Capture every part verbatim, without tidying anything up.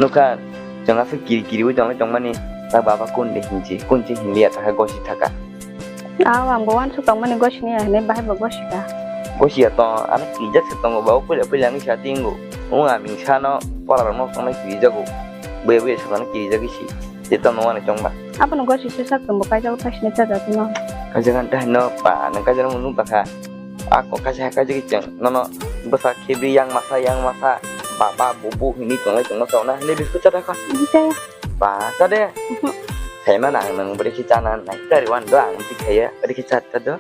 Kha, chwng aswk kiri kiriwi tonglai tongmani, ta baba kun de hinsi, kun se hinliya ta kha gosi thaka. Aw, ang bo uansuk tongmani gosi niya hinwi bahai bo gosi kha. Gosi ya tong, ano kirijak se tongo ba, o puila puila wngwi sa tingo. Wng aming sano, pora rok nok tongnai kirijago. Buya buya sa mano kirijagwi si, je tong nung ani chongba. Abono gosi se sak tong bo kaijago, taisini chaja tino. Kaijak ang tahino, pa, nang kaijak nung nung ta kha. Ako kaisa hai kaijagwi chwng nono bwsa khibri yang masa yang masa baba bubu hinwi tonglai tongma chawna hinwi biskut chata kha. Chaya. Ba chade. Mhm. Saimano ang nang bwrwi khe chana nai tari wan do ang twi khaiya bwrwi khe chat ta do.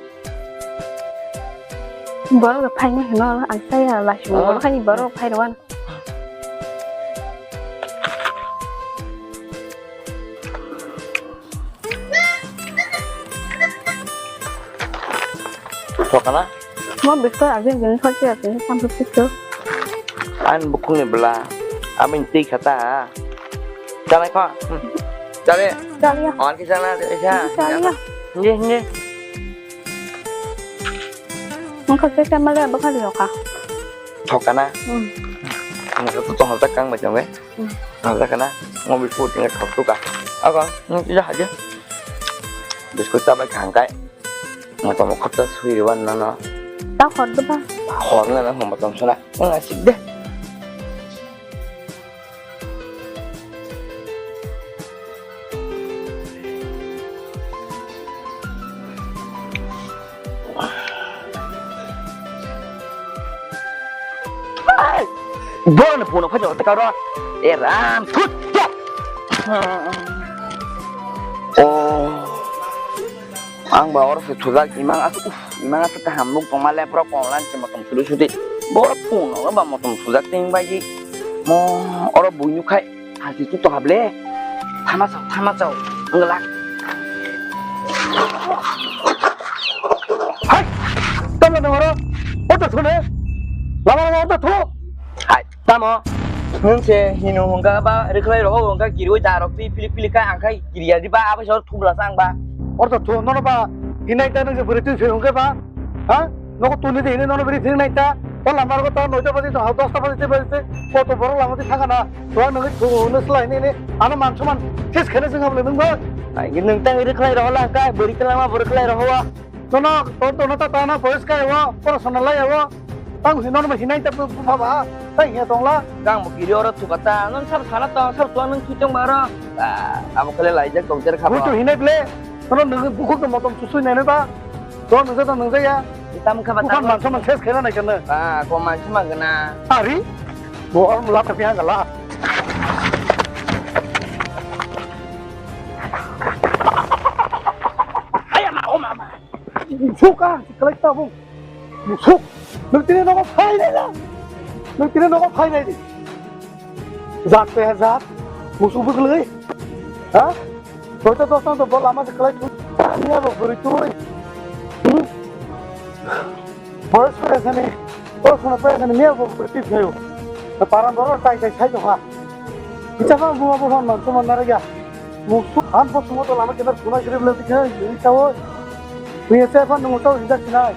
Borok rok phaina hino ang chaya laisung. Ah. Borok hai borok phai rwan. Thokana? Mo bisto agin gini khorchi agin sampai situ. An bukung ni bela. Amin tei kata. Chale kho. Hmm. Chale. Chale ya. Awan ki chale, chale. Chale ya. Nge, nge. Ang khorchi sama le bakal yoka. Thokana? Hmm. Ang tu tong hal tak kang macam eh. Hmm. Hal tak kana? Ngobi food ni thok tu ka. Ako, nung tidak aja. Biskut ta bai khang kai. Motom khorta sui riwan na na. Ta khor de ba. Khor na na motom sona. Ngasik de. Borok ni phone phai jok ta karo. E ram thut. Oh. Ang ba oro se thujak imang as uf imang as kaham nuk tongma le pura konglan se motom suri suri. Boro phone no ba motom sujak ting bai ji. Mo oro bui nuk khai hati tu to hable. Thama chao thama chao. Ang lak. Hai. Tamo no oro. Oto thune. Lama lama oto thu. Hai. Tamo? Nwng se hino hwnkha ba rwkhlai rogo hwnkha kiriwi da rok twi philik philik kha ang khai kiriya di ba abai sor thubla sa ang ba. Ortho thu nono ba hinai ta nwng se bwrwi twi phir hwnkhe ba? Ha? Nogo tuni de hinai nono bwrwi phir nai ta? O lama rogo ta noita baji tong ha dosta baji tei baji tei koto borok lama twi thangkha na. Tuang nwngwi thu hwnwi slai nini ano man soman ses khene jwng hamle nwng ba? Ai nwng tang rwkhlai rogo la hwnkha bwrwi twi lama bo rwkhlai rogo wa. Nono, tor tono ta tana boys kai wo, porosona lai wo. Tang hinoi nono hinai ta bupha ba, tang hiya tongla. Kang bo kiri oro thuka ta, non sab sana tong, sab tuang nung thutong ba oro. Ah, abo kale laijak tong ter khaba. Buitu hinai ble, nono nung bukhuk no motom susui nai ba. Tuang nung jata nung jaya. Tam khaba. Bukan tam. Mansa man ses khena nai kana. Ah, ko mansa man gana. Ari, bo or mula tapi hang gala. Ayama, o mama. Musuk ah, si kalai tabung. Musuk. Nung tini nogo phai nai na. Nung tini nogo phai nai di. Jat pe jat. Musuk bwklwi. Ha? Hoito dos tang to bol ama se kalai tu. Ani abo bwrwi tui. Hmm? Boyos pore sani. Boyos pore sani miya bo bwrwi tui phayo. Paran boro tai tai sai to ha. Kichama buma bo hon man to man naraga. Musuk han bo sumo to lama kena suna kiri bela dikhe, ini tawo. Punya saya pan nunggu tahu tidak sinai.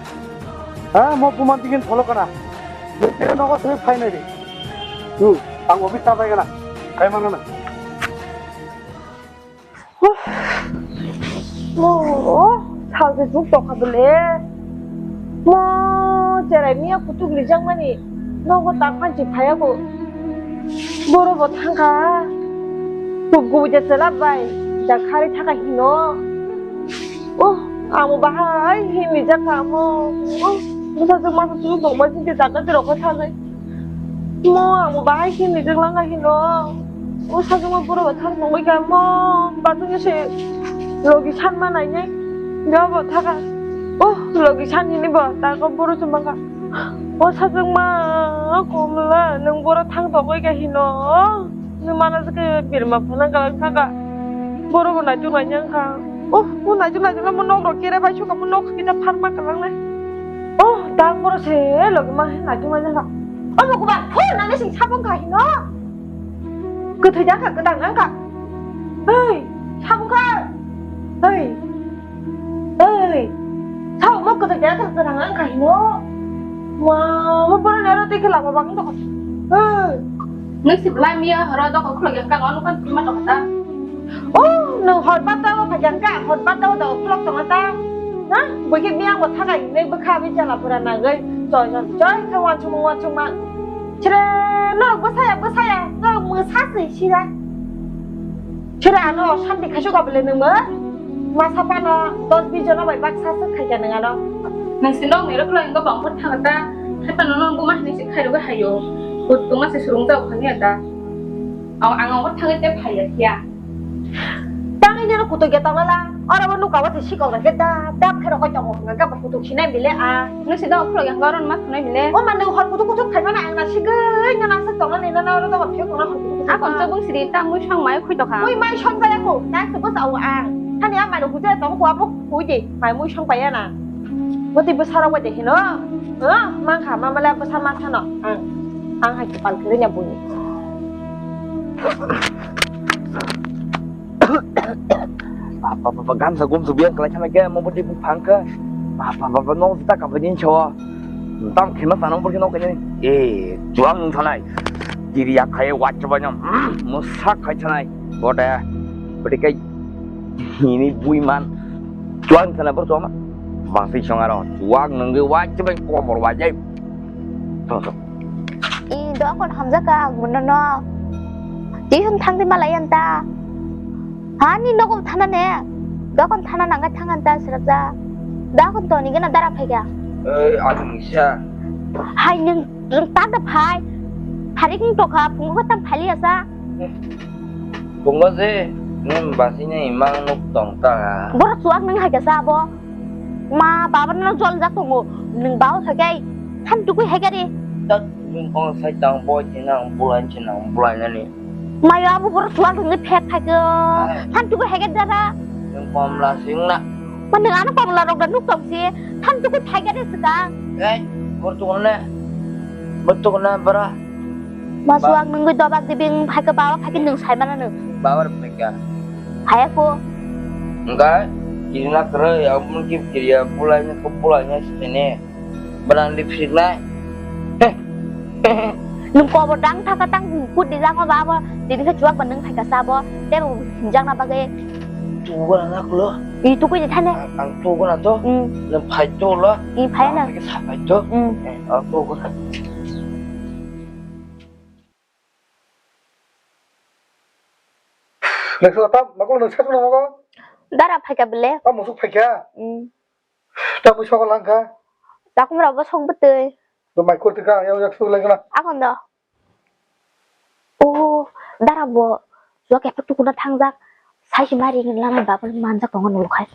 Ha, mau buman bikin follow kana. Ini nogo sini fine ini. Tuh, tanggo bisa apa kana? Kayak mana na? Mo, salsa juk tokha bole. Mo, cherai miya kutuk rijak mani. Nogo tak panchi phaya ko. Boro bo thangkha. Kub gubu je chela bai. Da khari thaka hino. Oh, amo bahai himri jakha amo. Oh, bwsa juk masa juk tongma sing je jaga je rokho thajai. Mo, amo bahai himri jak langkha hino. Oh, sajwkma borok bo thang tongwi kha mo. Bachung se logi sanma nainai. Bia bo thaka. Oh, logi san hini bo. Tako borok se mangkha. Oh, sajwkma komla. Nwng borok thang tongwi kha hino. Nwng mana se khe birma phana galang thaka. Borok bo naituk nainai wngkha. Oh, mo naituk naituk mo nok rok kere bai suka mo nok kita pharma galang nai. Oh, tang borok se logi ma naituk nainai wngkha. Omo kubar phone nang sing sabong kha hino. Kwthwi da kha, kwdang nang kha. Hei, sabong kha. Hei. Hei. Sabong mo kwthwi da kha, kwdang nang kha hino. Ma, mo pora nero te khe lama bang to. Hei. Nwng si belai miya horo dok khulok ya kang ono kan pima tok ta. Oh, nwng hor bata o phaikha kha, hor bata o dok khulok tongo ta. Ha? Bwkhe miya bo thakai hinwi bwkha bi jala pura nangwi. Choi, choi, choi, khe wansukma, wansukma. Chire, norok bwsaya, bwsaya, norok mwsa se sira. Chire ano shanti khaisuk abole nwngbo. Masa pano dos bis jona bai baksa se khaikha nwng ano. Nang si nok ni rok lai go bang phot thang ta. Hai pano no bo ma hinwi se khai rogwi hayo. Kut tuma se surung jao khani ya ta. Ang, ang ongkha thangwi tei phaiya phiya. Tangwi nini kutuk ya tongla la. Oro bo nuka bo se sikok rok khe da, dap khe rokoi tongo hwnka khe bo kutuk sinai bile a. Nwng se da okhorok ya hwnka oro ma thunai bile. O ma nwng hor kutuk kutuk khai mano ang na sigwi no nang sak tongna ni no oro dogo phiyok tongna hor kutuk kutuk. Akon ma. Chobung siri ta mui song mai khoi tokha. Mui mai song jaya ko, ta se bo sao ang. Hani a mai no hujai tongo ko abo hui de, mai mui song paiya na. Bo tei bwsa rok bai de hino. O, mankha, mamala bwsa mankha no. Ang, ang hai kipal kwrwi nya buini. Baba, baba, gamsa gumsu biyang kalai sana ke, mo bodi buphang ke. Baba, baba, no juta kabai din chawa. Tam khema tanong bodi no kanya. Eh, juang nung sanai. Diri ya khai wachaba nyam. Hmm, musak khai sanai. Bode, bodi kai. Hini bui man. Chuang sana bor chuang ma. Bang si chong aro. Chuang nungwi wai chibai kobor wai jai. Tong tong. I do kon hamjak ka ang mono no. Ti hwn thang di malai anta. Hani nogo thana ne. Do kon thana nangga thang anta srapja. Da kon toni gana dara phaikha. Ei, adu misa. Hai nung, nung tak da phai. Pharik nung tokha, phungo tam phali asa. Tongo je, nini basi ni imang nuk tong ta. Borok chuak nung hai kasa abo. Ma, baba no jol jak tongo. Nung baba phaikhe, than tukui hai kari. Dak nung kong sai tang boy chinang, bulai chinang, bulai nani. Mayo abo borok chuak nung phek phaikhe. Than tukui hai kari jara. Nung komla sing na. Ma nung ano komla rok da nuk tong si. Than tukui phai kari sika. Ei, bor tukun ne. Bor tukun ne, bara. Masu ba- ang nungwi dobak dibi, wng phaikhe baba phaikhe nwng saimano nwng. Baba rok phaikha. Phaiya ko. Wngkha, kirina kwrwi, aboni khe kiriya, bulaina khe bulaina sini. Bwrang di phiriknai. Nwng kobor dang thaka tang kut di jang o baba, tini khe chuak ba nwng phaikha sabo, tei bo hinjakna bagwi. Tugo na kulo. I tukui di thane. Ang, ang tugo na to. Hmm. Nwng phai to lo. I phai na. Ang phai to. Hmm. Eh, ang tugo na. Leksa tam, makul nwng satu na mako? Dara phaikha bele. Tam musuk phaikha. Hmm. Tam musuk langkha. Takum rabo sok betui. Do mai kurti ka, ya, ya, sok langkha. Akon do. O, dara bo, jua kepek tukuna thangjak, sai si mari ngin lanai baba manjak tongo nolo khai.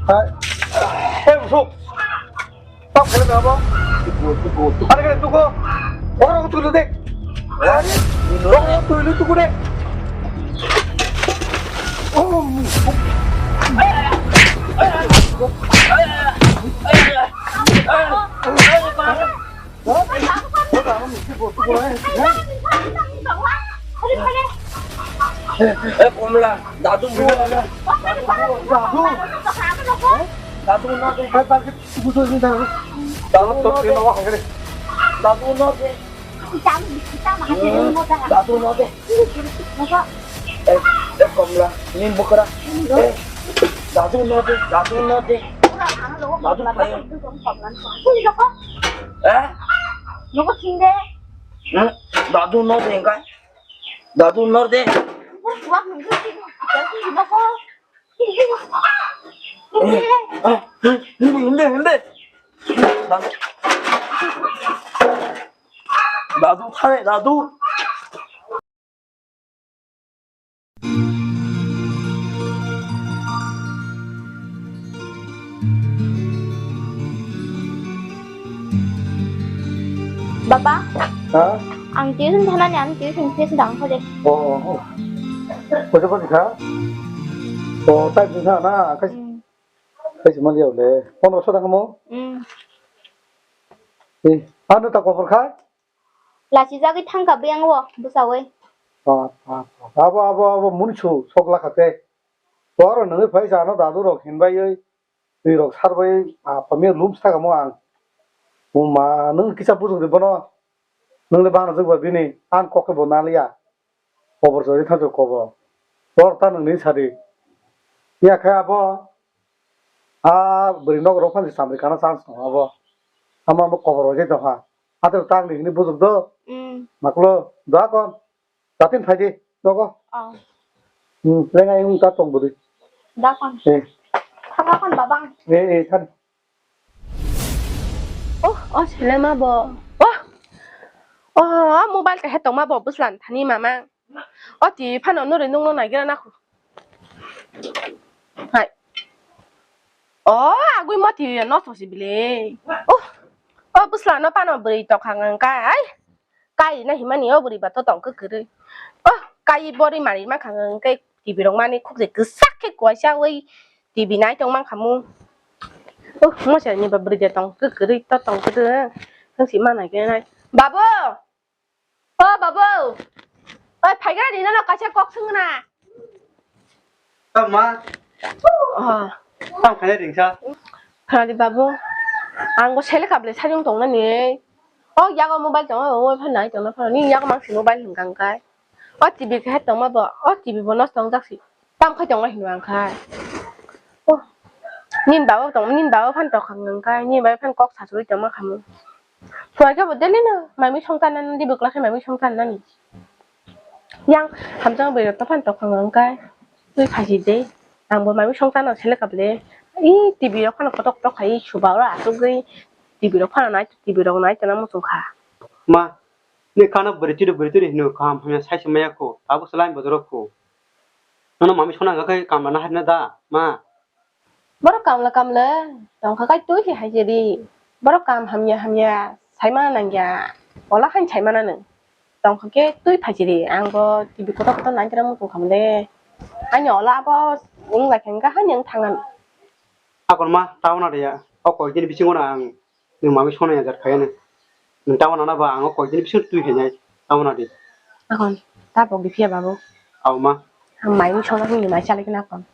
Hai. Hei, busuk. Tau khala ba bo? Are kare tuko. Oro tuilo de. Are. Oro tuilo tuko de. Oh. Eh, komla, dadu mo. Dadu. Dadu na de. Dadu to ke no hangre. Dadu na de. Dadu na de. Eh, eh, komla, nin bukra. Eh, dadu na de, dadu na de. Dadu pa. Eh? Nogo sinde. Hmm? Dadu no de kai. Dadu no de. Hindi, hindi, hindi. Dadu. Dadu thane, dadu. Baba? Ha? Ang tuition thanani, ang tuition fees dang kha de. Oh, oh, oh. Koisa koisa kha? Oh, tai bwkha na, kai, Hmm. Kaisa mali yaw le. Pondroso dang mo? Hmm. Eh, ano ta kopor kha? Lachi jagwi thangkha biyang wo, bwsawi. Ah, ah, ah. Abo, abo, abo, munsu, sok lakha te. Boro nungwi phai sa ano dadu rok hinbai oi. Twi rok sarbai, ah, pamia lum sa kamo ang. Uma, nung kisa bujung di bono. Nung le bana jwk ba bini, an kok khe bo naliya. Kobor jori thangjo kobor. Tor ta nung ni sadi. Ya khe abo, a bwrwi nok rok phan samri kana chance no abo. Ama mo kobor rok je doha. Ato tang ni hini bujung do. Mm. Maklo, doa kon. Jatin phai di, nogo. Oh. Hmm, lengai wng ta tong bwrwi. Da kon. Eh. Thaka kon babang. Eh, eh, thani. Oh, oh, selema bo. Oh. Oh, mobile kahe tongma bo bwslan thani mama. Oh, ti phano nuri nungno naigira nakho. Hai. Oh, agwi mo ti no sosi bile. Oh. Oh, bwsla no pano bwrwi tokha ngang kai. Kai na himani o bwrwi ba to tong kwrwi. Oh, kai bori mari ma khang hwnkhe T V rok mani khuk je kwsak khe kuaisa oi T V nai tong man khamu. Oh, mo se ni ba bwrwi de tong kwrwi to tong kwrwi. Thang si mana khe nai. Babu! O babu! Oi phaigra ni nono kaisa kok swngna. O ma. Oh. Tang khaina ringsa. Khadi babu. Ang bo sele kable sajung tongnani. O yago mobile tongo, o phano nai tongna phano. Ni yago mangsi mobile hwnkha hwnkhe. O T V khe tongma bo, o T V bo nosto wngjak si. Tam khai tongma hinwi ang khai. O, nini baba tong, nini baba phan tokha wngkha, nini baba phan kok sachwlwi tongma khamu. Suai khe bo daily no, mami songcharnani, di bwkla khe mami songcharnani. Yang hamjak bwrwi rok to phan tokha wngkha, twi phaisi de. Ang bo mami songcharno selek kable. I T V rok phano kotok kotok khai suba oro achugwi T V rok phano nai, T V rok nai tongna muchung kha. Ma, ni khana bwrwi tiri bwrwi tiri hino kaham hamya sai se maya kho, abo se line bojaro kho. Nono mami sona hwnkha khe kamla na harina da, ma? Borok kamla kamla tongkha kai twi se hai se di. Borok kam hamya hamya saimana nangya. Ola khain saimana nwng. Tongkha khe twi phai se di. Ang bo T V kotor kotor nai tira muchung khamu de. Ani ola abo wng lai khe wngkha hani wng thangna. Akon ma tabona de ya. O koi din bisingo na ang Nwng mami sona ya jat khaya nw. Nwng tamo nana ba ang o koi din bisingo twi khainai tamo na di. Akon tabok di phiya babu. Au ma. Ang mai ni sona ni mai chalai kena akon.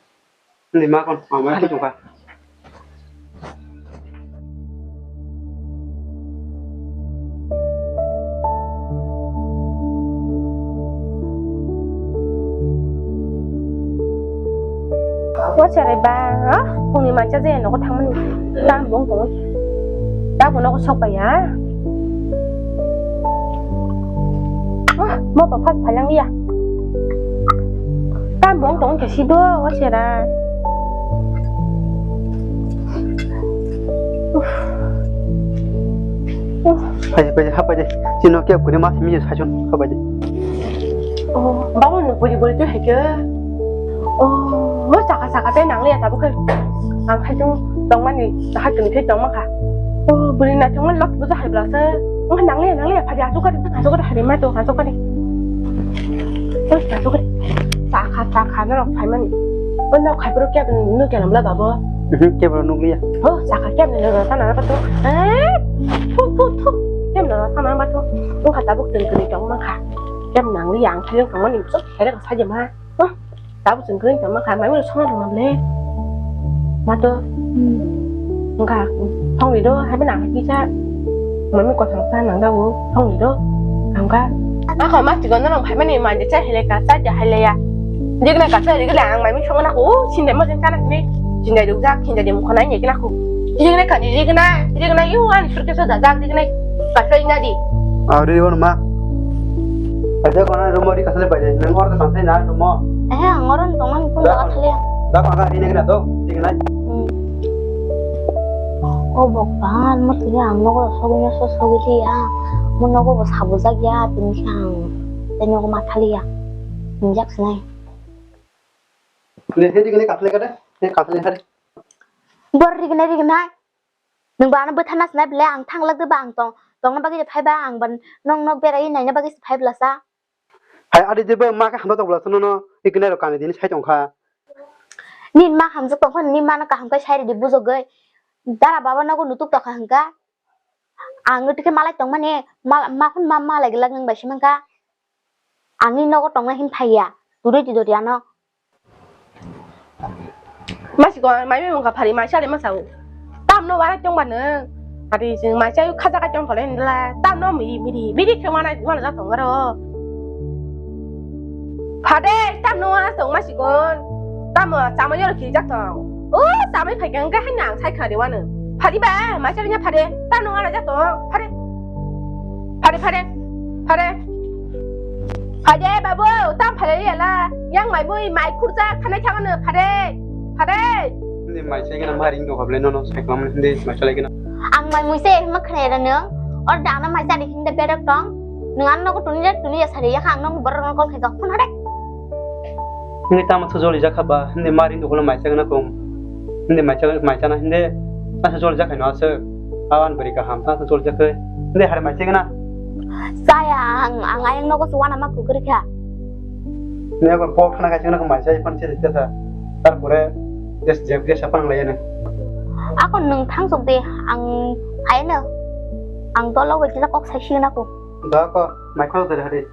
Ni ma kon ang mai tongkha. O cherai ba, ha? Phungni mancha je nogo thangmani. Tam bong tong. Tam bono ko sok ya. Ah, mo pa phas phalang ya. Tam bong tong ke sido, o cherai. Uff. Uff. Pai, pai, ha, pai. Sino kep kuni mas mi sa chun, ha, pai. Oh, bawa no buri buri tu hai ke. Oh, mo saka saka te nang le ya tabu ke. Ang khai tung tong mani, hai tung ke tong ma kha. Oh, buri na tong lok bu hai bla se. Oh, nang le, nang le, phadi asu ka, asu ka hari ma tu, asu ka. Terus asu ka. Saka saka na rok phai mani. Oh, na khai bro kep nu ke lam la babu. Mhm, kep bro nuk liya. Oh, saka kep nu na ta na ba tu. Eh, thu thu thu. Kep na ta na ba tu. Oh, kata buk teng kuni tong ma kha. Kep nang liya ang khai tong mani. Hai rok sa je ma. Huh? Tabuk chwng kwrwi tongma kha, mai mano songna tongma ble. Ma to. Hmm. Wngkha, thongni do, hai bini ang kisa. Mami kothang sa nang dago, thongni do. Wngkha. Akha ma tigo norok phaimani manja cha hileka, cha ja hileya. Jigna kasa rigla ang mami songna ko, sindai ma jeng kana hini. Sindai rukjak, sindai de mukha nai ni kina ko. Jigna kani, jigna, jigna yu ani surke sa jajak, jigna. Pakai nadi. Aw, ri wan ma. Aja kona room ri kasale pai de. Nang or kasam sai na room. Eh, ang oron tong ang pun da kale. Da kona ri ne na do, ri ne. Hmm. O bokpan, mo tini ang nogo sogwi na so sogwi ya. Mo nogo bo sabu jak ya, tini khe ang tei nogo ma thali ya. Hinjak sinai. Ne he ri ne kasale kade. He kasale hari. Bor ri ne ri ne. Nwng bo ano bwtharna sinai bwle, ang thanglak de ba ang tong, tongna bagwi phaiba ang ban nong nok berai naina bagwi phai blasa. Hai adi jebo ma khe hamjak tong blasa nono iknai rok kani dini sai tongkha. Ni ma hamjak tongkha ni ma no kaham khe sai ridi bujogwi. Dara baba nogo nutuk tokha hwnkha. Ang no tikhe malai tongmani ma ma phun ma malai glak nang bai se mankha. Ang ni nogo tongna hin phaiya. Tudui tudori ano. Masi ko mai mai mungka phari mai sari masa u. Tam no warai tong ba nang. Ati sing mai sai khaja kai tong thole nla. Tam no mi mi di mi di khe wana wana ja tong aro. Phade tam no wana tong masi kon. Tam no chama yoro ki ja tong. O chama phai kang ga hai nang sai khari wana. Phari ba mai sari nya phade. Tam no wana ja tong. Phade. Phade phade. Phade. Phade babu, tam phade yala. Yang mai mui mai khurja khanai thangano phade. Phade. Hindi mai sai gana ma ring do kable nono sai klam hindi mai sai gana. Ang mai mui se ma khanai ra nang. Or dana mai sai hindi bedok tong. Nang ano ko tuni tuni ya sari ya khang nang borok nang kol khai ga phun hade. Hindi tama sujoli jakha ba hindi ma ring do kable mai sai gana kong. Hindi mai sai mai sai na hindi. Asa sujoli jakha no asa. Awan beri kaham sa sujoli jakha. Hindi hari mai sai gana. Saya ang ang ayang nogo suwana ma kukri kha. Ni ako pok khana kaisa nako mai sai pan se dikta sa. Tarpore des jeb ge sapang lai ne. Ako nung thang sok de ang ayano. Ang tolo bai kisa kok sai si nako. Da ko mai khol de hari.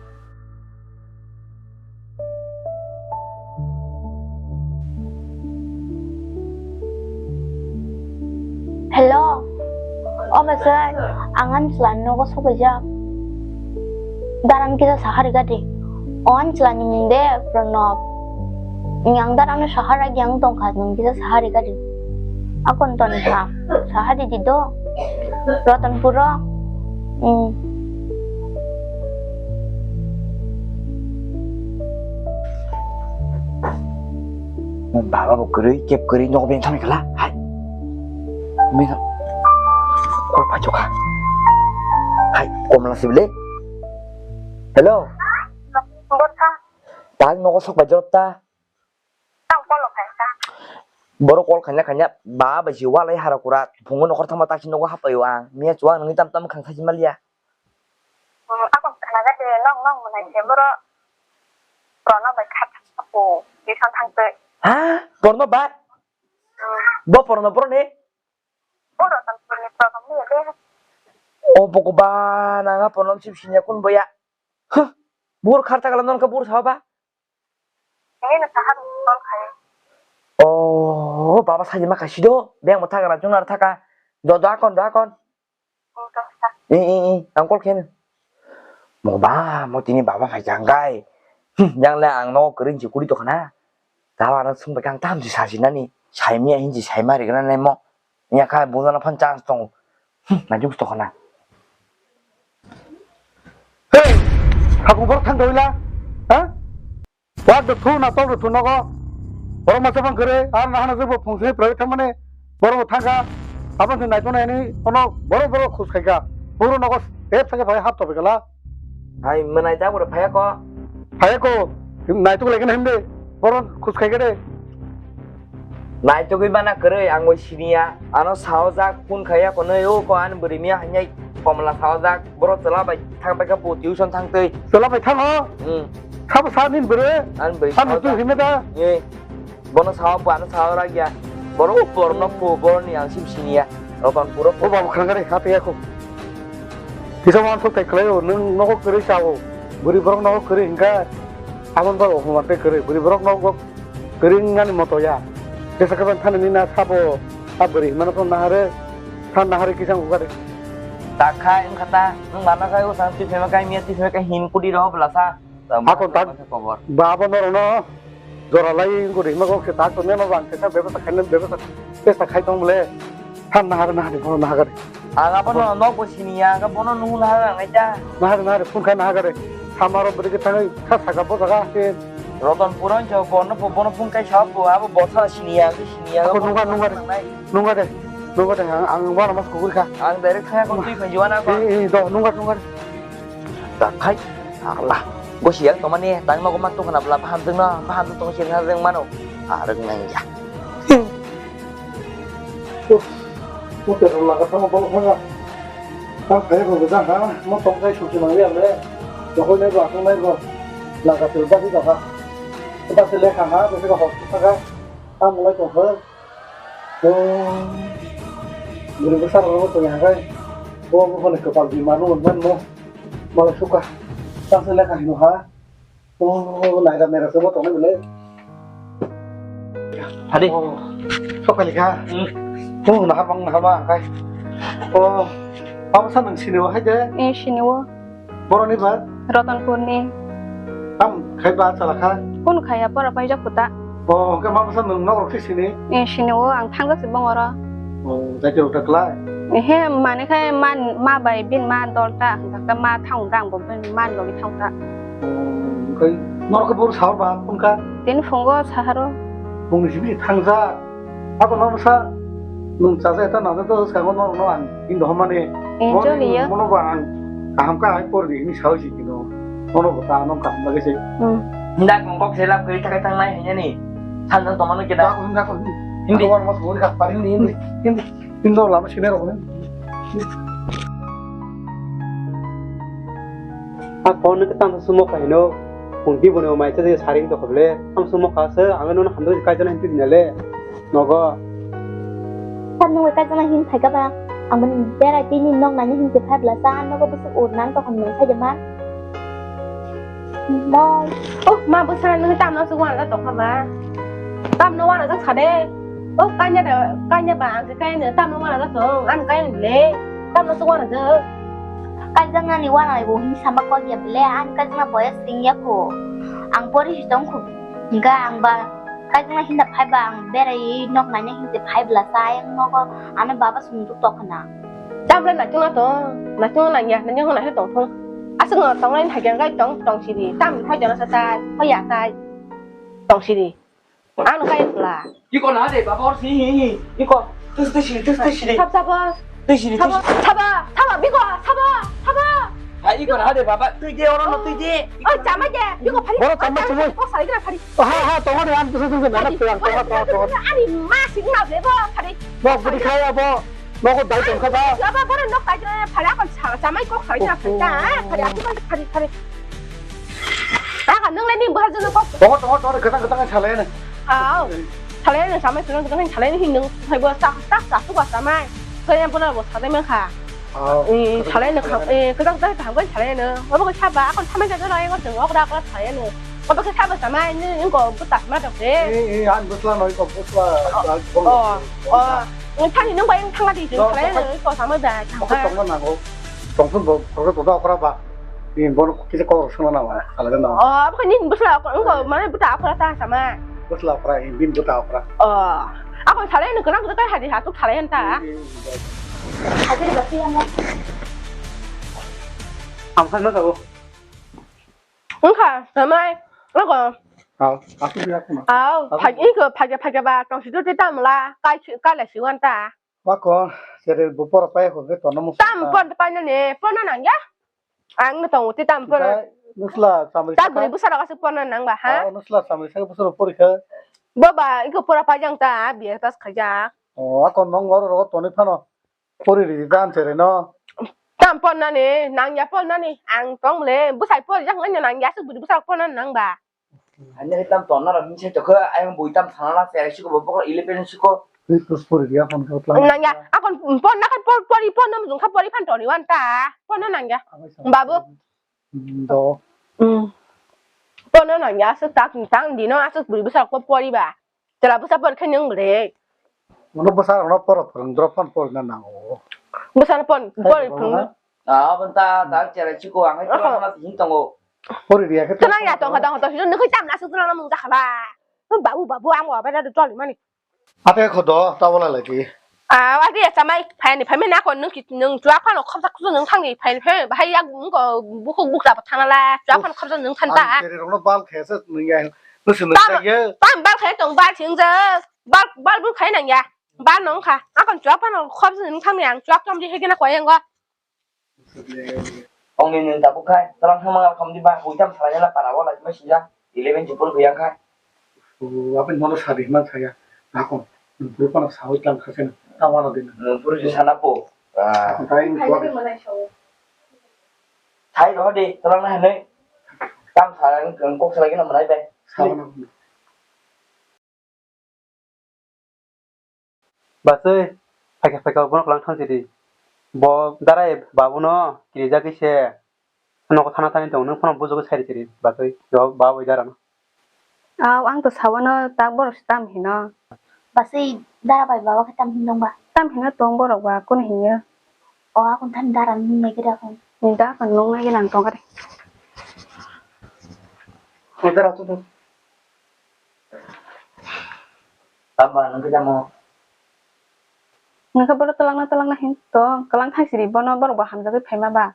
Hello, o bwsai, ang ani chwlani nogo sobaijak. Daran kisa sahari gadi. O ani chwlani mung de Pranab. Ni ang darano sahari agi ang tongkha, nwng kisa sahari gadi. Akon toni kha, sahari di do. Rotonpuro. Hmm. Baba bo kwrwi, kep kwrwi, nogo beng thangwi khala, hai. Beng thang-, kol phaijokha. Hai, komla sibile. Hello. Bwsa. Tak nogo sok bai jorok ta. Tang kol khai ta. Borok kol khaina khaina, ba bai si walai hara kura, phungo nokhor thangma taksi nogo hapaio ang. Miya chuwa nangni tam tam khang sachi maliya. Hmm, ako khana gade nong nong mwnai se boro Prono bai kha thang po, tuition thang twi. Ha? Prono bai? Hmm. Bo Prono boro ni? Boro tang Prono ni Prono ni de. O Bhagwan, ang a Prono sip sinya kun boya. Huh. Bur khar ta kala non ka bur sa ba? Ini na sahar call khai. Oh, baba saji ma kaisi do. Beng mo thakra chunar thaka. Do do akon do akon. I, i, i, ang call khen. Mo ba, mo tini baba phai janggai. Hmm, yang le ang no kering si kuri to khana. Dawa no sung bekang tam si sasi nani. Sai miya hin si sai ma rigana nai mo. Nya kha bungana phan chance tong. Hmm, na jung to khana. Hey, khakung bor thang doila. Ha? Wak de thu na tol de thu nogo. Borok masa bang kere, ar na hana jebo phung sini private thamane. Borok thangka, abang se naito nai ni, ono borok borok khus khaika. Buru nogo step saka phai hap tobe kala. Hai, mwnai ta boro phaya ko. Phaya ko, naito lai kana hinde. Borok khus khaika de. Naitugwi bana kwrwi, ang bai siniya. Ano saojak phone khaiya konwi, o ko ani bwrwi miya hainyai komla saojak. Boro chwla bai thang bai kha bo tuition thang twi. Chwla bai thango? Hmm. Sabo sa nini bwrwi? Ani bwrwi ano saojak. Twi hime da? Ye. Bono sao bo, ano sao ragya. Boro uporno pho, boroni ang sim siniya. Roton puro pho. O babu khangare, hati ako. Kisa wan sok tai khlaio, nwng nogo kwrwi sao. Bwrwi borok nogo kwrwi hingkha. Aboni bagwi ophman tei kwrwi. Bwrwi borok nogo Kwrwng nani moto ya. Jesa kaban thani ni na sabo a bwrwi himano to nahare. Than nahare kisang hukare. Takhai wngkha ta, wng mana kai usang twi phema kai miya twi phema kai hin kudi roho bwlasa. Hakon tak khobor. Babo norokno jora lai wngkha de hima kok se tak to neno bang kesa bebasa khainani bebasa chesta khai tong bole. Than nahare nahare bono nahagare. Ang abono nok bo siniya, ang bono nuhun ha ang aita. Nahar nahar phun kha nahagare. Samaro bwrwi khe thangwi kha saka bo jaga se. Roton puron jo bono bo bono phun kai sa bo abo botha siniya, ang siniya. Ako nungga nungga de. Nungga de. Nungga de ang ang wara mas kukur kha. Ang direct kha kon twi phai juana ko. Eh eh do nungga nungga. Da khai. Allah. Go siya to mane tang nogo man to khana bla paham jeng no, paham to siya jeng mano. Areng nang ya. Puter laga sama bol khana. Tang kaya bo bujang ha, mo tong kai suki mangli ang le. Jokoi nai bo, asong nai bo. Laga tel ba di doka. Kita sele kha ha, bese ka hok kha. Tang mulai tong kha. Oh. Buri besar ro to yang kai. Bo mo ne kepal di manu man mo. Malah suka. Tang sele kha hino ha. Oh, naira mera se bo tongnai bole. Hadi. Oh, sok kali kha. Hmm. Oh, nahar bang, nahar bang kai. Oh, mama sa nang sini o hai de? Eh, sini o. Boroni ba? Ratanpur ni. Tam khai ba chala kha? Kun khaya pora paijak puta. Oh, ke mama sa nang nok rok sini? Eh, sini o, ang thangjak si bong oro. Oh, jati rok ta klai? Eh, he, mane khai ma, ma bai bin ma dol ta, hwnjak ta ma thang dang bo bin ma logi thang ta. Omo khe norok khe bohrok sahor ba phone kha? Tini phungo saharo. Bungni simi thangjak. Ako norok sa nwng chajakya ta nangjakya ta swkango norokno ang tini dohormani. Enjoy liya. Mono ba ang kaham kha hai por di hini sawi si kino. Mono bo ta nong kaham lagi se. Hmm. Hinda kong kok selap kiri thakai thangnai hinani. Thangjak tongmano kida. Dako, dako, hindi. Hindi. Ako mas bori kha pari. Hindi, hindi, hindi. Indo lama sini rok. A phone ke tang sumo kai no. Pungki bono mai che saring to khoble. Tang sumo ka se ang no hamdo kai jana hinti dinale. Nogo. Tam no kai jana hin thai ka ba. Ang bani berai tini nok nani hin te phai bla sa nogo bwswk ur nan to hon nang sai de ma. Bye. Oh, ma bwswk nang tam no su wana to kha ba. Tam no wana to sa de. Oh, kanya da, kanya ba, ang kanya ne, tamo wana da to, ang kanya le, tamo to wana da. Kajang nani wana bo hin sama ko ya bele, ang kajang na boya sing ya ko. Ang pori hi tong ko. Ga ang ba, kajang na hinda phai ba, ang berai nok nanya hinte phai bla sa, ang nogo, ano baba sung tu tok na. Tam le na chung na to, na chung na ya, na nyong na he tong thong. Asung tong lai ha yang kai tong, tong siri, tam phai jana sa tai, phai ya tai. Tong siri. Ano kaya pula. Iko na de baba or si hi hi. Iko. Tus tus siri tus tus siri. Sab sabo. Tus siri tus. Sabo sabo sabo biko sabo sabo. Ha iko na de baba. Tui de oro no tui de. Oh chama de. Biko phari. Boro chama chumui. Kok sari kena phari. Ha ha tongo de am tus tus na na tuang tongo tongo tongo. Ani ma sing na de bo phari. Bo budi khaya bo. Nogo dai tong kha ba? Aba borok nok kai jana phari akon sa chamai kok sai na phari ta phari aku phari phari phari. Aga nung le ni bahar jana kok. Tongo tongo tongo kwtang kwtang salai na. Au. Salai na chamai kwtang kwtang salai ni hinung hai bo sa sa sa tu ba chamai. Kaya bona bo salai man kha. Au. Eh salai na kha eh kwtang kwtang kha bai salai na. Abo ko sa ba akon chamai jana ai ko jeng ok da ko salai na. Abo ko sa ba chamai ni ko buta ma dok de. Eh eh an butla noi ko butla. Oh. Oh. Nung thani nung bai thangna di jeng khalai nung ko sama da thangna. Tongna nango. Tongsun bo khorok to da khora ba. Ni bon kisa ko sona na ma khala na. Oh, abo ni busla ko ngo mane buta khora ta sama. Busla khora in bin buta khora. Oh. Ako khalai nung kana buta hadi hatu khalai ta. Hadi ba ti ama. Am khan na ko. Ngkha samai. Ako. Au, aku biya kuma. Au, phagi ko phagi phagi ba tong sidu ti tam la kai kai la siwan ta. Wako, sere bupor pai ko ke tono mu. Tam pon pai na ne, pon na nang ya. Ang no tong ti tam pon. Nusla samri. Ta guri busara ka se pon na nang ba ha. Au, nusla samri sa busara pori kha. Baba, iko pora pai jang ta, biya tas khaja. Oh, ako nong oro ro toni phano. Pori ri dan sere no. Tam pon na ne, nang ya pon na ne, ang tong le, busai pon jang nang ya su budi busa pon na nang ba. Ani tam ton na ro hin se to kha ayang bui tam thana la se ai siko bo eleven siko. Ni tus pori dia phone ko tlang. Nang ya akon pon na kha pori pon na mujung kha pori phan toni wan ta. Pon na nang ya. Babu. Do. Hmm. Pon na nang ya su tak tang dino asu bui busa ko pori ba. Chwla bwsa por khe nwng bwle. Mono bwsa rokno por phwrwng drop phan por na nango. Bwsa pon por phwrwng. Ah, abon ta ta chera chiko ang ai pura mana tin tongo. Pori dia khe. Kana ya tong kha tong kha tong nung khe cham na su tong mung ja khala. Babu babu ang wa ba da toli mani. Ate kho do ta wala lagi. Ah, wa dia chamai phai ni phai me na ko nung ki nung chua phano khop sak su nung thang ni phai phai bahai ya nung ko bukhuk bukra ba thang la chua phano khop sak nung than ta. Ang kere rokno bal khe se nung ya. Nung se nung ta ya. Tam bal khe tong bal thing je. Bal, bal bu khai nang ya. Bal nong kha. Akon chuak pano khop jin thang yang chuak tom ji hegena koi yang go. Ong ni nung tabuk khai. Talang thang mangal kham di ba. Hui tam salai la para wala ma sija. Eleven jupul huyang khai. O, apin mono sadi man saya. Akon. Nung puru pano sawi tang kha sen. Ta wala din. Nung puru ji sana po. Ah. Thai rohor di, tolong na hinwi. Tam sa, ang kok salai gana manai bai. Sa na. Basui, phaikha phaikha bono kwlang thang sidi. Bo darai babuno kirijagwi se nogo thana thani tong, nwng phano bujugwi sai sidi basui, yo ba bai dara no. Aw, ang to sawano tak borok se tam hino. Basui dara bai baba khe tam hin dong ba? Tam hino tong borok ba, kunu hinya. O, akon thani dara nung nai khe da kon. Da kon nung nai khe nang tong kare. O dara to. Tamo ba, nwng khe tamo? Nwng khe bono twlangna twlangna hin tong, kwlang thang siri bono borok bo hamjagwi phaima ba.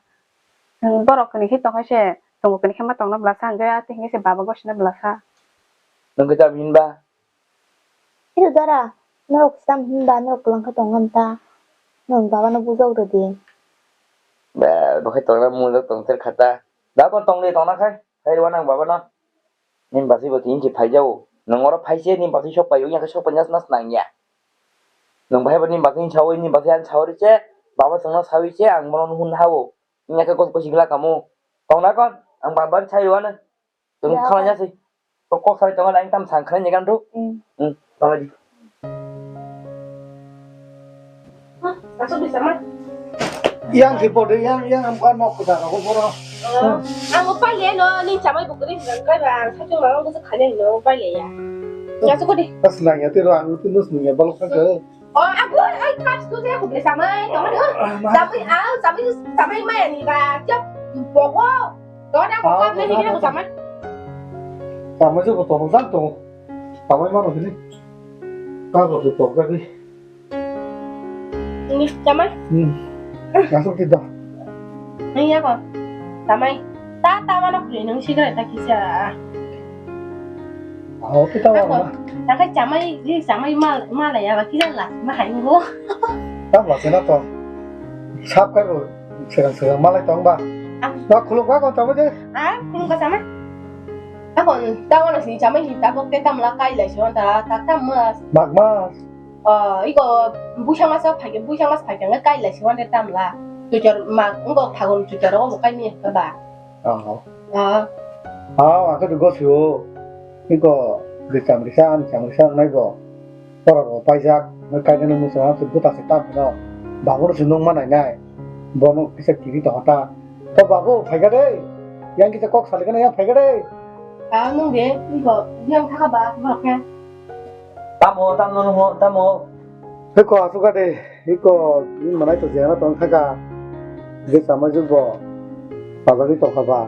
Nwng borok kwnwi khe tong khe se, tongo kwnwi khe ma tongna bwlasa, hwnkhe a twi hwnkhe se baba gosina bwlasa. Nwng khe tamo hin ba? Ito dara, norok sam hin ba, norok kwlang khe tong khe ta. Nwng baba no bujok rw di. Ba, bo khe tongna mujok tong ter kha ta. Da kon tong de tongna khai, khai rw nang baba no. Nini basui bo tini se phai jao. Nwng oro phai se nini basui sok pai o, ya khe sok pai nas nas nang ya. Nwng bahai bo nini basui sawi, nini basui ang sawi se, baba chwngno sawi se, ang bono hun hao. Wngya khe kok kosi glak kamo. Tongna kon, ang bar bar sai rwano. Tum Ya, khala kon. Nya si. Kok kok sai tongo, ang tam sang khala nyegan tu. Hmm. Hmm, tongla di. Asok bisa mah. Yang si pode, yang, yang am kan nok kuda ko poro. Ang upai le no, ni chamai bukuri nang kai ba, ang satu mama busu khanya no upai le ya. Ya suko di. Pas nang ya tiro ang tu nus nung ya balok ka. Oh, aku, ai, kap tu saya aku boleh samai, kamu ni, oh. Ah, mana? Samai, ah, samai, samai mai ni ba, tiap pokok. Kau nak pokok ni, ini aku samai. Samai tu betul betul tu. Samai mana sini? Kau tu pokok ni. Ini samai? Hmm. Masuk tidak? Ini apa? Samai. Ta, ta mana kuli nung sigaret ta kisa. Aho kita wala. Takai chamai, ni chamai mal, mal ya ba kisa la, ma hai ngo. Ta ba sena to. Sap kai bo, segang segang malai tong ba. Ah. Ba khuluk ba kon tamo je. Ah, khuluk ba chamai. Ta kon, ta wala si chamai hi ta bok te tam la kai lai si ta, ta tam mas. Mak mas. Ah, iko buisang masa phai, buisang mas phai khe kai lai si wande tam la. Tuchor ma, ngo phagun tuchor ro bo kai ni ba. Aho. Ah. Aw, ang khe gosio. Iko de chamrisa, ang chamrisa nai bo. Pora bo paijak, nai kainani musa ang se buta se tam no. Babu se nung manai nai. Bono kisa kiri to hota. To babu, phai ga de. Yang kisa kok sali kana yang phai ga de. Ah, nung de, iko yang thaka ba, ba khe. Tamo, tamo, tamo. Hei ko, asuk de. Iko, ni manai to jena tong thaka. Ge samai jukbo. Pajagwi tongkha ba.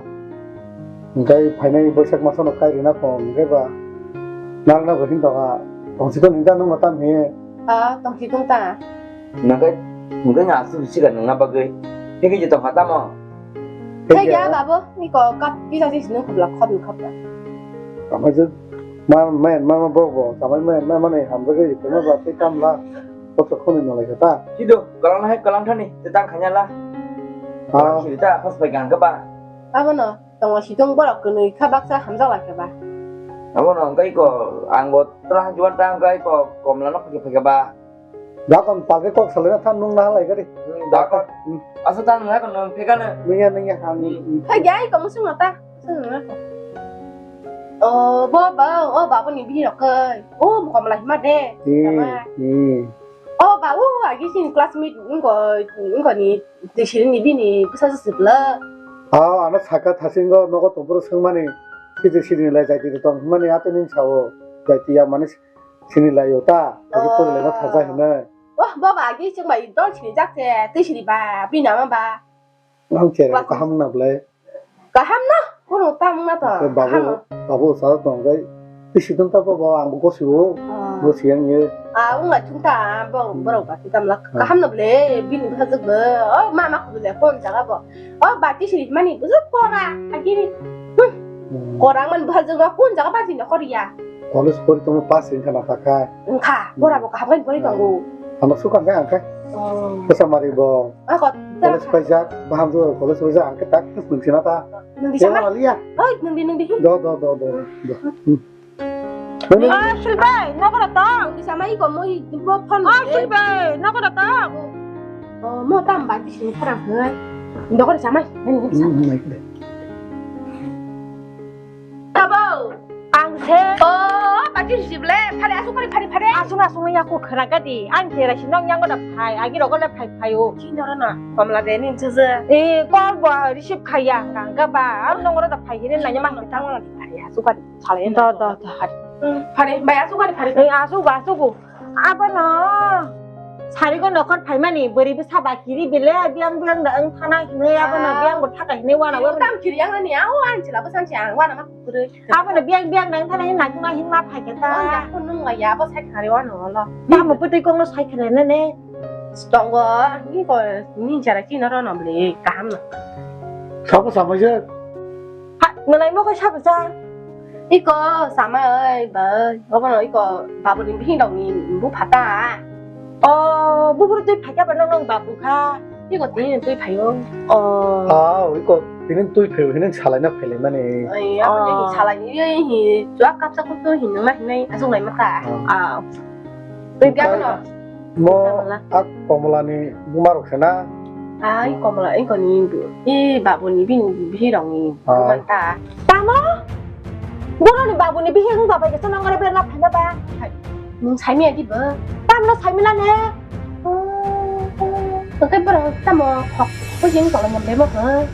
Hingkai phainai Boisak masano kai rina kong, hingkai ba. Nang na bo hin tongkha. Tongsi tong hinta nung matam he. Ah, tongsi tong ta. Nangkai, hingkai na asu bisi ga nung na bagwi. Hingkai je tongkha tamo. Thai ya, babu, ni ko kap kisa sis nung khobla khobla khobla. Tamo je, ma, ma, ma, ma, bo, bo, tamo ma, ma, ma, ni hamjagwi, tamo ba, tei kamla. Koso khoni nalai kha ta. Sido, kalang hai, kalang thani, te tang khanya la. Ah. Kalang siri ta, pas bai gang kha ba. Abono, tongo sidung borok kwnwi kha baksa hamjak lai kha ba. Abono, hingkai ko, ang bo tla juan ta, hingkai ko, komla no phai kha ba. Dakon pagwi kok salai na tha nung na lai gari. Hmm, dakon. Hmm. Asa ta nung hai ko nung phika na. Nung ya, nung ya, ang. Hmm. Hai, gai ko musung ta. Oh, bo, ba, oh, ba, bo ni bini rok kai. Oh, buka malah hima de. Hmm, sama. Hmm. Oh, ba, oh, agi sini classmate, engko, engko ni, di sini ni bini, bisa sesepla. Ah, ano saka thasingo, nogo toporo sengmani, sini sini lai jai tiri tong, himani ate ning sao, jai tiya mani sini lai yo ta, agi pori lai ma thaja himai. Oh, bo, ba, agi sing bai, dol sini jak se, ti sini ba, bini ama ba. Ang chereng kaham na belai. Kaham na, kunu tam na to. Babu, kaham. Babu sa tong gai. Ti sidung ta babu ang bo gosio. Ah. Gosio ang ye. Ah, ung la chung ta, bo, hmm, borok ba ti tam la. Ah. Kaham na belai, bini bhajak bo. Oh, mama ko belai, kon jaga bo. Oh, ba ti sini mani, bujak kora, agini. Hmm. Hmm. Kora man bhajak bo, kon jaga ba sini koriya. College pori tongma pass wngkha na kha kha. Wngkha, bora bo kaham khe pori tongo. Ano suka khe ang khe. Oh. Kesa mari bo. Ah, kot. College paijak, baham jo college paijak ang khe tak tus nung sina ta. Nung di sama? Kela liya. Oi, nung di, nung di. Do, do, do, do, do. Hmm. Nung di. Ah, Silbai, nogo da tong. Nung di sama iko moi bo phone. Ah, Silbai, nogo da tong. Mo tam bai bising phara hwn. Dokon samai. Hmm, naik deh. Abo. Ang se. Oh, pati receive le. Phare asuk phare phare phare. Asuk asuk ya ko khara gadi. Ang se rasi nong yang da phai. Agi rogo le phai phai o. Ki noro na. Komla de ni chuzu. Eh, call bo receive khaya ang ga ba. Ang nong ro da phai hire na nyama. Phare asuk phare. Salai. Da da da. Phare. Phare bai asuk phare phare. Eh, asuk asuk. Abono sarigo nokhor phaimani bwrwi bwsa ba kiri bile biyang biyang da wng thana hinwi abono biyang bo thaka hinwi wana wana. Tam kiri yang ni au ang chila bwsa si ang wana ma kwrwi. Abono biyang biyang da wng thana hinwi naikna hinma phaikhe ta. Oh, ya ko nung ya bo sai khari wana wala. Tamo putwi kongno sai khare ne ne. Tongo ni ko ni jara ki noro no bile kaham no. Sabo sabo je. Ha, nalai mo ko sabo sa. Iko sama oi bai, obono iko babuni bihing rokni bupha ta. O, buburu twi phaikha ba nong nong babu kha. Iko tini twi phaio. O. Ah, iko tini twi phaio hinwi salaina phailaimani. Ai, abo ni salai ni hi, chua kapsa kutu hinwi ma hinwi ajuklai ma ta. Ah. Twi biya no. Mo a Komolani buma rok se na? Ai Komola, i koni, i babuni bini bihirokni buma ta. Tamo? Boroni babuni bihir wng babai khe nongore berna phaima ba? Hai, nwng saimaya di bo? Tamno saimila ne? Tongkhe borok tamo khok khok jeng tonglaima bemo khe?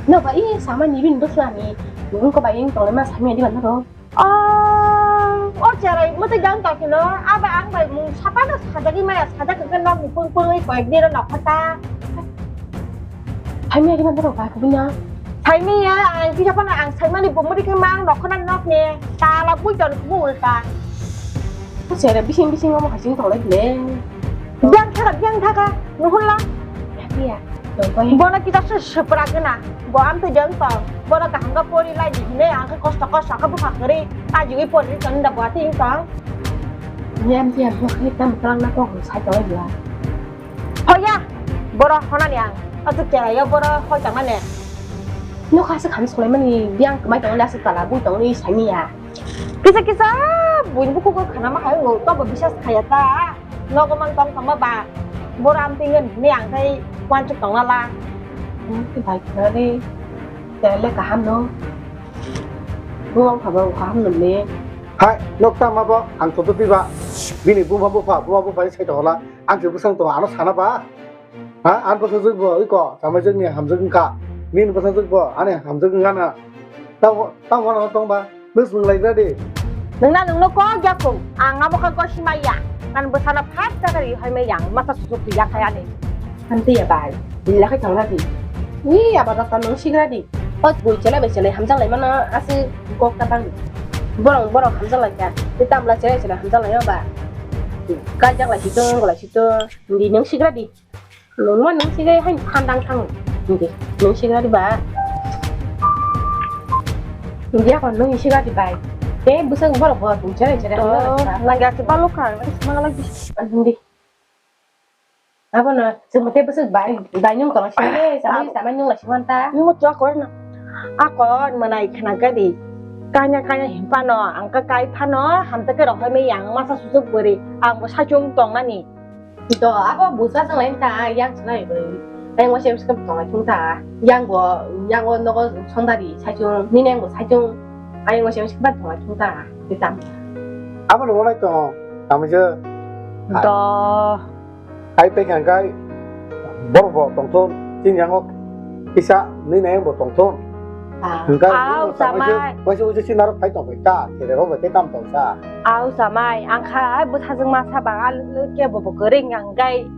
Noba i sama ni bini bwswani nwng ko bai wng tonglaima saimaya di ba norok? Oh, o cherai mwtai jang tongkhe no, aba ang bai mung sapano sajagwi maya, sajak hwnkhe nokni pung pungwi koyek dino nokha ta. Saimaya di mantaro ba kubui no? Saimaya, ang kisa phano ang saimani bo mwtai khe ma ang nokha na nokni tala bui ton kubu ulta. O cherai bising bising omo hai sing tonglai bile. Biyang thaka, biyang thaka, nuhurla. Iya, iya. Bono kisa se sepra gana. Bo amtwi jeng tong. Bono kaham khe pori lai di hinwi ang khe kosto kosto khe bwkha kwrwi. Ajigwi pori tong da bo atwi tong. Yam tiya bo khe tam tang na kok sai tong la. Hoya. Boro honani ang. Atu kera yo boro hoi tong mane. Nokha se kham solai mani biyang kwmai tong la se tala bui tong ni sai ni ya. Kisa kisa buini bukhuk o khana ma hai ngo to bo bisas khaya ta. Nogo mang tong tongma ba. Bora am tingin ni ang tai wan chuk tong la la. Hmm, ki bai khana ni. Tele kaham no. Buang khaba kaham no ni. Hai, nok ta ma bo ang to to pi ba. Bini buma bupha, buma bupha ni sai to la. Ang se busang to ano sana ba. Ha, ang bwsajwk bo iko, chamaijwkni hamjwk wngkha. Nini bwsajwk bo ani hamjwk wngkha na. Tamo, tamo no tongba, nwswng laigra di. Nwngna nwngno kok ya kung, ang amo kha gosi maya. Kan bwsano phak ta gari hoi maya, masa susuk ya kaya ni. Hamti ya bai, bila khai thangna di. Ni aba rok nwng sigra di. O bui chele bai chele hamjak lai mano, asi kok ta bang. Borok borok hamjak lai kha. Ti tamla chele chele hamjak lai ba. Kajak lai situng, lai situng. Di nwng sigra di. Nwng ma nwng sigai hai khandang thang. Hindi. Nwng sigra di ba. Hindi ako nwng sigra di bai. Te bwswk borok bo tong chere chere. Oh, lagi ati balok kang, lagi sima lagi. Hindi. Abo no, sima te bwswk bai, bai nwng kono sima le, sama sama nwng la sima ta. Nwng to akor na. Akor manai khna gadi. Kanya kanya himpa no, angka kai phano, hamta ke rohoi me yang masa susuk bori, ang bo sachung tong nani. To abo busa sang lain ta yang chwlai bai. Yang wase wase tong lai thung ta. Yang bo yang o nogo songdari saichung ni neng bo saichung. Ayang wase wase ba tong lai thung ta. Ditam. Abo no wai tong. Tamo je. To. Ai pe kang kai. Bor bo tong thun. Tin yang o kisa ni neng bo tong thun. Ah. Hingkai. Au, samai. Waisa waisa si narok phai tong bai ta, kere rok bai te tam tong sa. Au, samai, ang kha bwsajwk masa bang a ke bo bo kwrwi hingkai.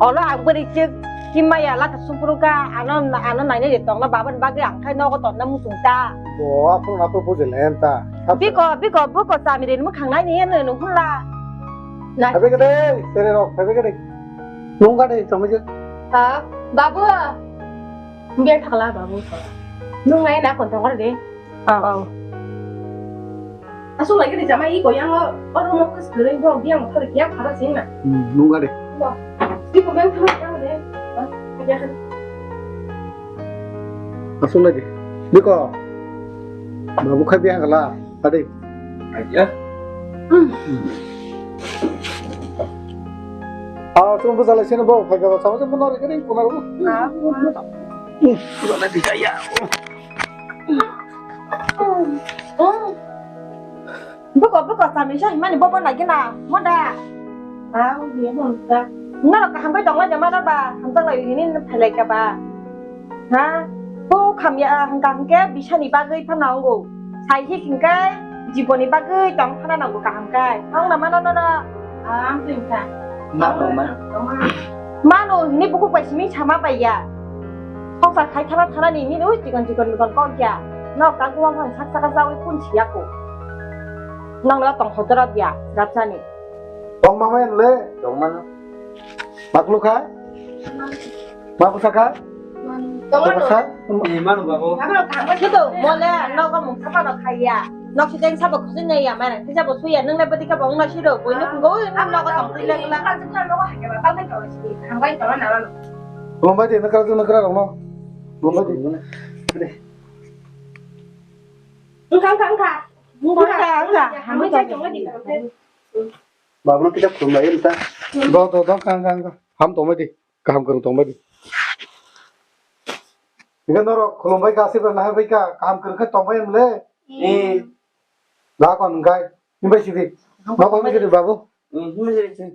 Olo ang bwrwi chwk kimaya lata supru ka, ano, ano naina de tongna baba ni bagwi ang khai nogo tonna muchung ta. Bo aphuru aphuru bujile enta. Biko, biko, biko chami de mukhang nai ni eno no hula. Nai. Phaibekhe de, kere rok, phaibekhe de. Nungkha de, chami je. Ha, babu. Biar thakla babu. Nung nai na kon tongor de. Au, au. Asuk lagi di jama i koyang o, oro mo kus kering bo, biang thar kiang phara sing na. Hmm, nungkha de. Bo. Di ko bang thar kiang de. Ba, ya. Asuk lagi. Biko. Babu khai biang kala, tadi. Aja. Hmm. Ah, chwng bwsa lai sini bo, phai kha ba, sama se mano ri kani, kuna ro. Ah, kuna. Bwsa lai di kaya. Bwko, bwko, chami sa himani bobo nai gina, moda. Ah, ubi mo ta. Noro kaham bai tongla jama na ba, hamjak lai hini phailai ka ba. Ha? Bo khamya hwnkha hwnkhe bisani bagwi phano wngo. Sai hi hwnkhe jiboni bagwi tong phano nango kaham khe. Nong na mano nono? Ah, ang twi kha. Ma tong ma. Mano hini bukhuk bai simi sama bai ya. Songsa khai thana thana ni nini ui chikon chikon mikon kok ya. Nok ta guwang phano sak saka jawi phun siya ko. Nong na tong khodora dia, rapsani. Tong ma mai le? Tong ma no. Maklu kha? Maklu sakha? Tong ma no. Sakha? Eh, manu babu. Mole, nogo mung sapa no khaiya. Nok si teng sabo khosing ngai ya, mara. Tisa bo suya, nung le bati ka bong no siro. Boi nuk go, nung nogo tong tui le la. Lomba di, nakra tu nakra rong no. Lomba di. Engkha, engkha, engkha. Engkha, engkha. Hambai tong di. Babu no kita khulumlai ta. Do, do, do, kang, kang, kang. Ham tongbai di. Kaham kwrwng tongbai di. Hingke norok khulumbai kha, aswk nahar bai kha, kaham kwrwng khe tongbai mle. Eh. Da kon gai. Himbai sidi. Nokhong sidi babu. Hmm, himbai sidi.